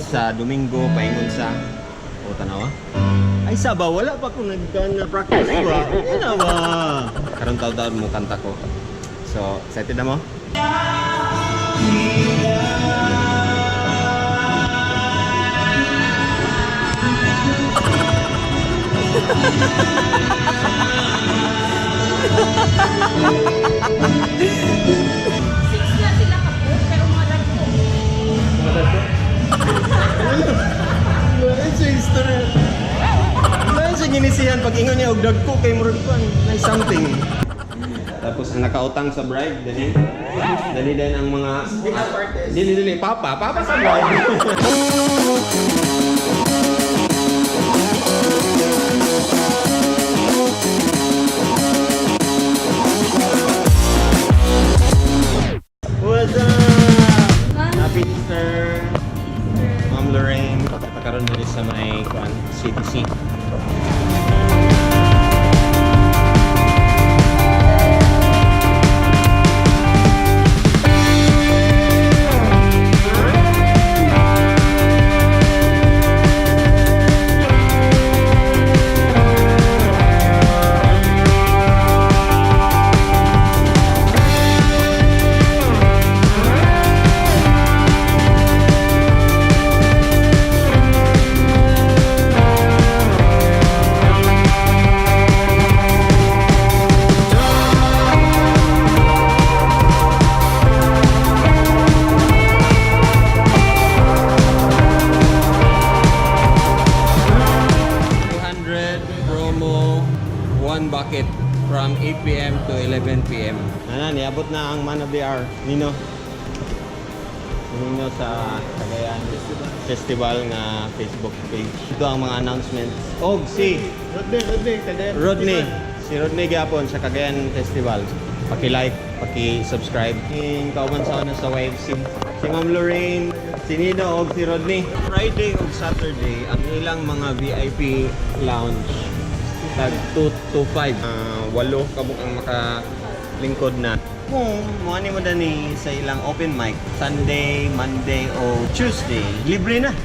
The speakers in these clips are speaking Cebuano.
Sa Domingo paingon sa o tanawa. Ay saba, wala pa ko nagkan na practice ba. Ano ba? Karon taw-taw mo kanta ko. So, excited na mo? Six na sila kapo, pero mga dagko. Wala siya istorya. Wala siya ginisihan pag ingon niya og dagko kay murag kuan, may something. Tapos ang nakautang sa bride, dali. Dali din ang mga dili dili papa, papa sa bride. What's up? Happy Easter! Ma'am Lorraine, karon diri sa may kuan CTC. Promo, one bucket from 8 p.m. to 11 p.m. Ana, niabot na ang man of the hour, Nino. Nino sa Cagayan Festival nga Facebook page. Ito ang mga announcements. Og si Rodney, Rodney, Cagayan. Rodney. Si Rodney gyapon sa Cagayan Festival. Paki-like, paki-subscribe. King kauban sa ano sa YFC. Si Ma'am Lorraine, si Nino og si Rodney. Friday og Saturday ang ilang mga VIP lounge. Tag 2 to 5. Walo kabuk ang makalingkod na. Kung mo ani mo dani sa ilang open mic, Sunday, Monday o Tuesday, libre na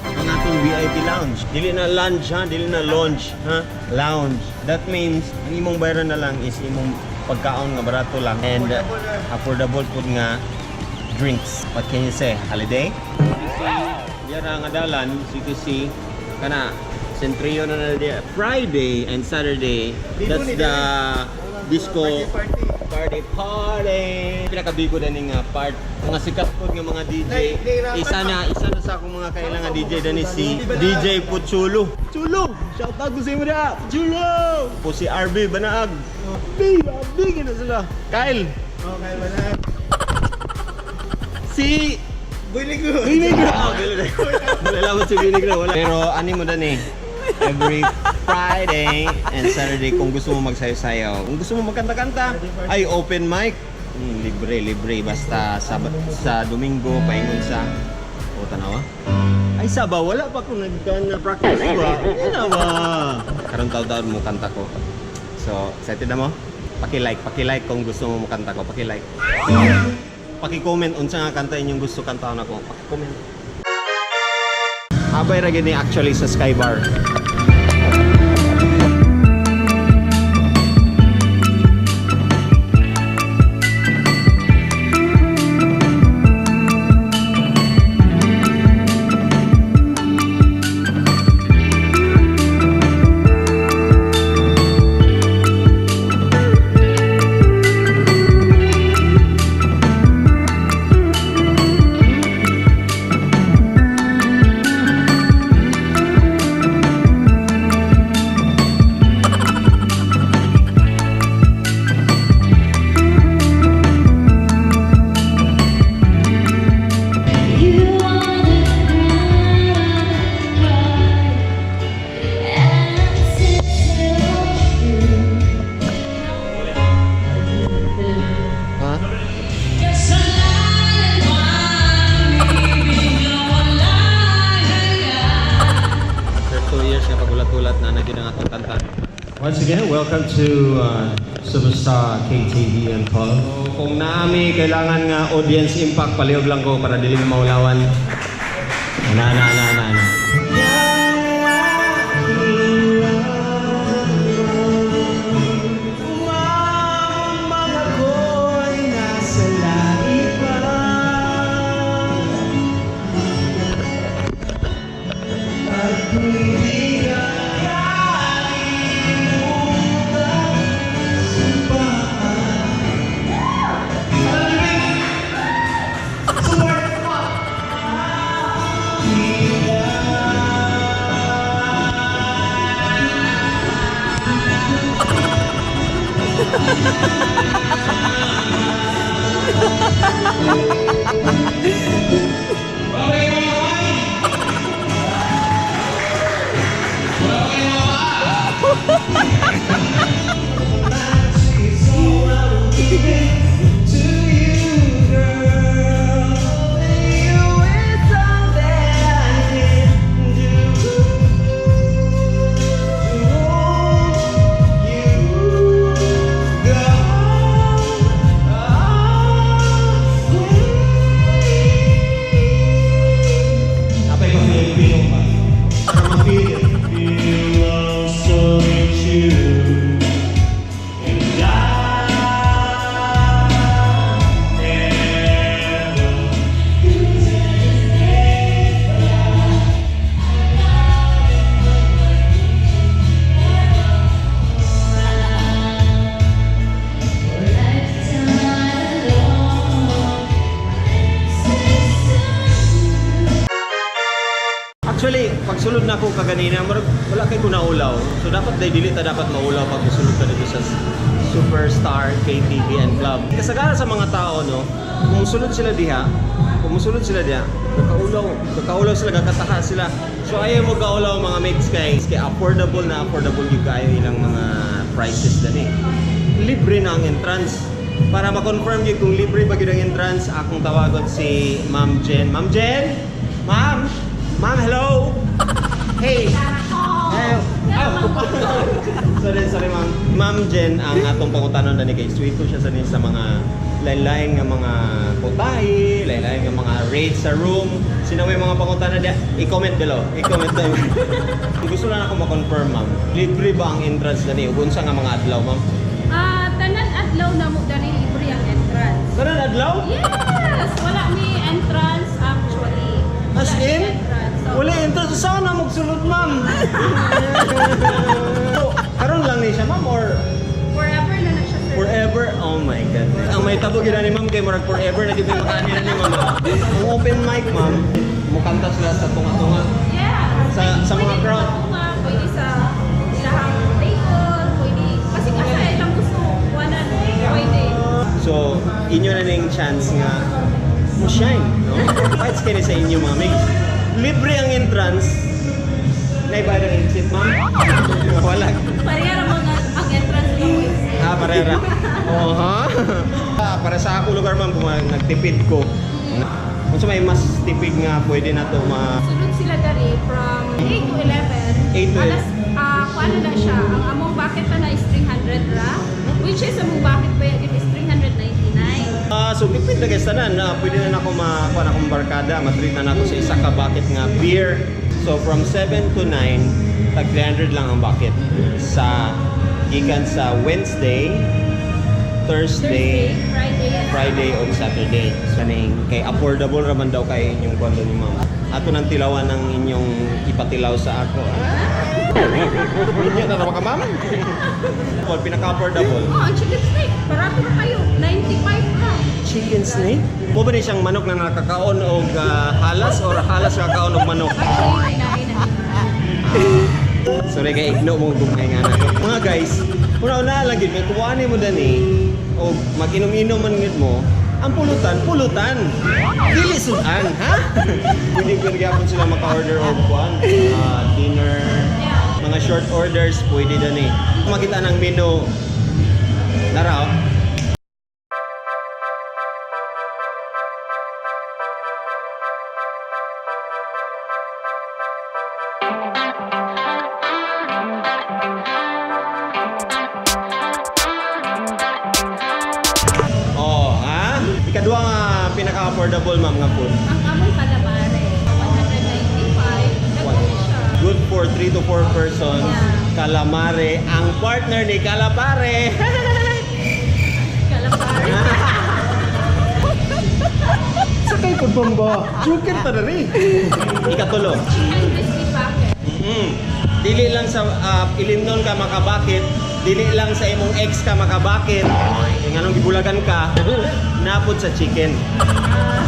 ang atong VIP lounge. Dili na lounge ha, dili na lounge ha, lounge. That means ang imong bayaran na lang is imong pagkaon nga barato lang and affordable pud nga drinks. What can you say? Holiday? Diyan nga dalan, CTC kana Centrio na na diya. Friday and Saturday, that's the disco Party, party party. Pinakabigo na ni nga part mga sikat pod nga mga DJ. Isa na sa akong mga kailangan DJ dani si DJ Puchulo. Chulo, shout out ko sa imo da. Chulo. Po si RB Banaag. B, B gina sila. Kyle, Okay, wala. si Buligo. Binigro. Oh, dili na. Wala lang si Binigro, wala. Pero ani mo dani every Friday and Saturday kung gusto mo magsayo-sayaw. Kung gusto mo magkanta-kanta, ay open mic. Libre, libre basta sa Domingo paingon sa o tanawa. Ay saba, wala pa ko nagkan na practice ba. Ano ba? Karon taw-taw mo kanta ko. So, excited na mo? Paki-like, paki-like kung gusto mo mukanta ko, paki-like. Paki-comment unsa nga kanta inyong gusto kantaon ako. Paki-comment. Abay ra gini actually sa Sky Bar. You are the and Ha? After 2 years nga pagulat-ulat na nagyud ang atong kanta. Once again, welcome to Superstar KTV and Paul. So, kung naami kailangan nga audience impact, palihog lang ko para dili mo maulawan. Ana, ana, ana, ana, ana. Mga ko'y nasa langit pa. At hindi ka kalimutan sumpaan. Support! Apay ko Pilipino pa. Para ma-feel. Feel so you and I never. Actually, pagsulod na ako kaganina, murag wala kay ko naulaw. So dapat day dili ta dapat maulaw pag musulod ka dito sa Superstar KTV and Club. Kasagaran sa mga tao no, kung musulod sila diha, kung musulod sila diha, kakaulaw, kakaulaw sila, kakataha sila. So ayaw mo kaulaw mga mates kay kay affordable na affordable yung kayo ilang mga prices dani. Libre na ang entrance. Para ma-confirm gyud kung libre ba gyud ang entrance, akong tawagon si Ma'am Jen. Ma'am Jen? Ma'am? Ma'am, hello? Hey! Hey! Oh. Sorry, sorry ma'am. Ma'am Jen, ang atong pangutanon na ni kay sweet ko siya sa sa mga lain-lain nga mga putahe, lain-lain nga mga rates sa room. Sino may mga pangutana diya? I-comment below. I-comment down. Gusto lang ako ma-confirm, ma'am. Libre ba ang entrance dani? Ug unsa nga mga adlaw, ma'am? Ah, tanan adlaw na mo dali libre ang entrance. Tanan adlaw? Yes, wala ni entrance actually. Wala As ni in? entrance. So, Wala entrance. Saan na magsulod, ma'am? So, karon lang ni siya, ma'am, or forever na na siya, sir. forever? Oh my goodness. Ang may tabo gina ni ma'am kay murag forever na gid may makaani na ni ma'am. Ang open mic, ma'am, mukanta sila sa tunga-tunga. Yes. Sa mga Pwede crowd. sa tunga, pwede sa ilahang table, pwede kasi kasi ilang gusto wala pwede. So, inyo na ning chance nga mo shine, no? Kahit kini sa inyo mga mix. Libre ang entrance. Naibayad ang exit, ma'am? Wala. Pareha ra mga ang entrance mo. Ah, parera. Oo, ha? Ah, para sa ako lugar, ma'am, kung nagtipid ko. Kung sa may mas tipid nga, pwede na to ma... Sunod sila dari from 8 to 11. 8 to Alas, kung ano na siya, ang among bucket na na is 300 ra, which is among bucket pa yun is 399. Ah, so tipid na guys tanan na pwede na nako makuha na akong barkada, matreat na nako sa isa ka bucket nga beer. So from 7 to 9, tag 300 lang ang bucket sa gikan sa Wednesday, Thursday, Thursday, Friday, and Friday o Saturday. Kaning kay affordable ra man daw kay inyong kwento ni ma'am. Ato nang tilawan ng inyong ipatilaw sa ako. Ah. Inyo na raw ka ma'am? Paul, pinaka-affordable. Oh, ang chicken steak, barato na kayo, 95 ra. Chicken snake? Mo ba ni siyang manok na nakakaon og halas or halas kakaon og manok? Actually, may na. Sorry kay igno mo gumay nga na. Mga guys, una-una lang gid may kuwaani mo dani og mag-inom-inom man gid mo. Ang pulutan, pulutan. Dili sudan, ha? Pwede pwede gyapon sila maka-order og kuan, dinner, mga short orders pwede dani. Makita ng menu nara oh. pinaka-affordable, ma'am, nga food? Ang among calamari, 195. Dagko ni siya. Good for 3 to 4 persons. Yeah. Calamare, ang partner ni Calapare. Calamari. Sakay po bomba. Joker ta na rin. Ikatulo. Chicken crispy bucket. Dili lang sa ilimnon ka makabakit, dili lang sa imong ex ka makabakit. Kay nganong gibulagan ka, napod sa chicken.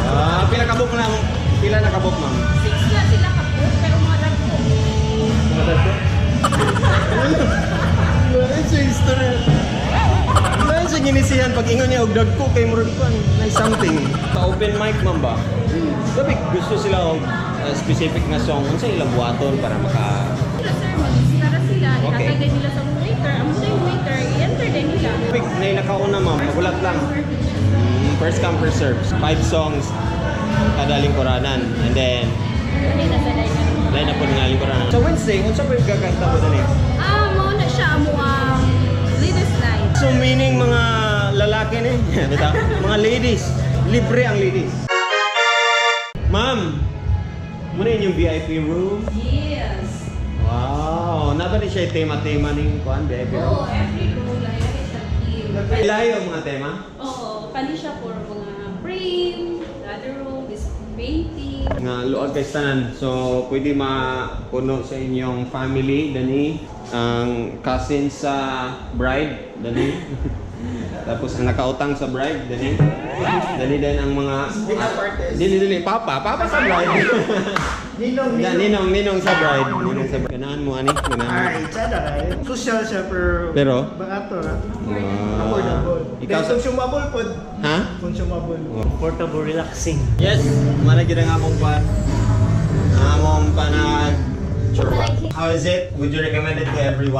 Ah, pila ka book na pila na ka book, ma'am? Six na sila kapo, pero mga dagko. Wala siya istorya. Wala siya ginisihan pag ingon niya og dagko kay murag kuan, may something. Sa open mic, ma'am ba? Sabi gusto sila og specific na song unsa ilang buhaton para maka Sila sir, mag-istara sila, Okay. ihatag din nila sa waiter. Ang muna yung waiter, i-enter din nila. Pick na yung nakauna, ma'am, magulat lang. First come, first serve. Five songs kada lingkuranan. And then, Hindi na sa line. line up po nga lingkuranan. So Wednesday, unsa pa yung gaganta mo dali? Ah, mao na siya amo ang ladies night. So meaning mga lalaki ni, bitaw, mga ladies, libre ang ladies. Ma'am, muna inyong VIP room. Yes. Wow, naba ni siya tema-tema ning kuan VIP room. Oo, every room lahi siya theme. Layo ang mga tema. Oo, kani siya for mga frame, the other room is painting. Nga luag kay tanan. So pwede mapuno sa inyong family dani, ang cousin sa bride dani. Tapos ang nakautang sa bride dani. Dani din ang mga Makeup artist. Dili dili papa, papa sa bride. Ninong, Da, ninong. ninong ninong sa bride, ninong sa bride. Ganahan mo ani, ganahan mo. Ay, tsada kayo. Social siya pero Pero? Barato ra. Ah. Affordable. Ikaw Then sa consumable pod. Ha? Consumable. Comfortable, relaxing. Yes, mana gid ang among pan. Ang among panag. How is it? Would you recommend it to everyone?